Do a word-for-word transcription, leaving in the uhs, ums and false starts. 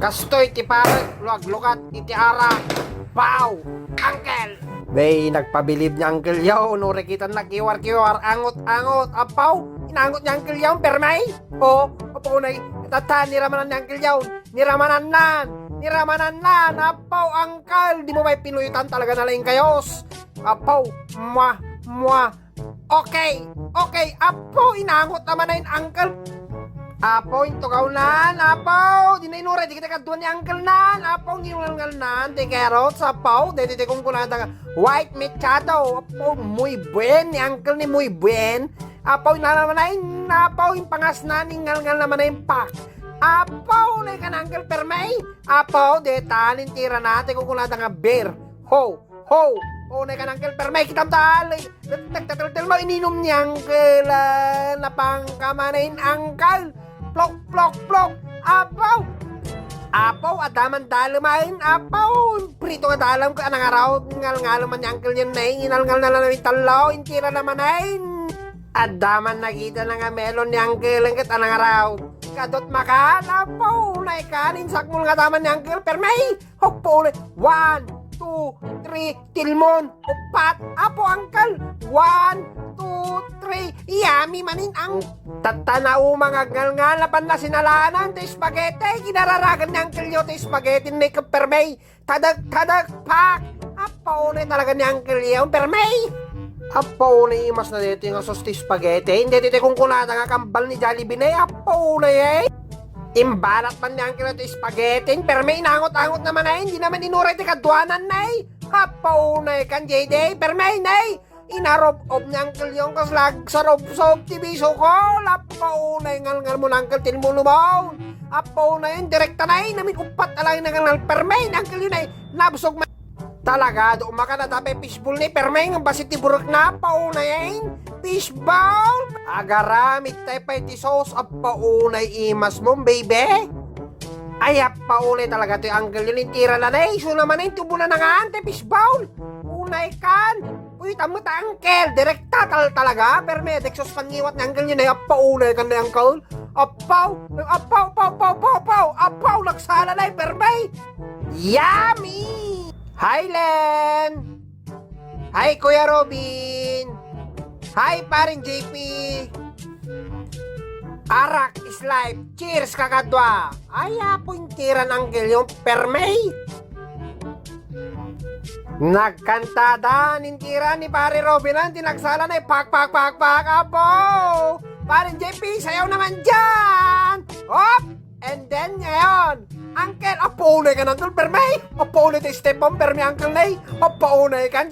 Kastoy ti parek, luaglukat iti ara. Wow! Uncle! Bay, nagpabilib ni Uncle Yaw, no, rekitan na kiwar-kiwar, angot-angot, apaw, inangot ni Uncle Yaw, permay? O, apaw, nay, tata, niramanan ni Uncle Yaw, niramanannan, niramanannan, apaw, Uncle, di mo bay pinuyotan talaga na laing kayos. Apaw, mwa, mwa, Okay, okay, apo, inangot naman na in uncle. Apo, intugawnan, apo, di na inuray, di kita kadua ni uncle nan, apo, ngiwalngalnan, ti carrots, apo, deti ti kunkunada nga, white machado, apo, muy buen, ni uncle ni muy buen, apo, inana naman na in, apo, impangasnan, ingalngal naman na in pak. Apo, na kan uncle permay, apo, detan, intirana, ti kunkunada nga beer, ho, Ho! Unay kan uncle, permay kitam dali. Nagtataltel mo, ininum ni uncle. Ah, napangkamanin uncle. Plok, plok, plok. Apaw! Apaw, adaman dalem ain. Apaw! Prito nga dalem ko, anang araw, ngalngalem man ni uncle yan, nay. Inalngal na lang ng talo, intira naman ain. Adaman nakita na nga melon ni uncle, ang kat anang araw. Kadot makan, apaw, unay kan, insakmul nga adaman ni uncle, permay! Hoppo ulit. One, two, three. Tilmon. Upat. Apo, uncle. One, two, three. Yummy manin ang tatta na umang agngalngal na panna sinalanan ti spaghetti. Kinararagan ni Uncle Yo ti spaghetti ni Permay. Tadag, tadag, pak. Apo na talaga ni Uncle Yo. Permay. Apo na imas na dito yung asos ti spaghetti. Hindi dito kung kunada nga kambal ni Jollibee na. Apo na eh. Imbalat man ni Uncle ti spaghetti, permi inangot-angot naman ay, hindi naman inuray ti kaduanan na ay. Apaunay kan, J D, permi nay. Inarob-ob ni Uncle yung kaslag sarobsob ti biso ko. Apaunay ngalngal mo na Uncle Tilmulumon. Apaunay yung direkta na ay, namin upat alay na ngalngal permi ni Uncle yun ay. Nabsog man. Talaga, do umakan a dapay fishball ni Permeng, basit ti burek na, paunay ain. Fishball! Agaramit tayo pa iti sauce, a paunay imas mo, baby. Ay, a paunay talaga ti uncle yun, intira na na, eh. Isu naman, eh, tubo na nangaan, ti fishball. Unay kan. Uy, tamo ta, uncle. Direkta tal talaga. Perme, dek sauce pangiwat ni uncle yun, eh. A paunay kan ni uncle. Apaw, apaw, paw, paw, paw, paw. Apaw, nagsala na, eh, Perme. Yummy! Hi, Len! Hi, Kuya Robin! Hi, Parin J P! Arak is life! Cheers, kakadwa! Ay, apo, intiran anggel yung permay! Nagkantada, nintiran ni Pare Robin ang tinagsala na pak, pak, pak, pak, apo! Parin J P, sayaw naman dyan! Hop! And then, ngayon, Uncle, apaunay kan, Uncle Permay? Apaunay ti step-on, Permay, Uncle Nay? Apaunay kan,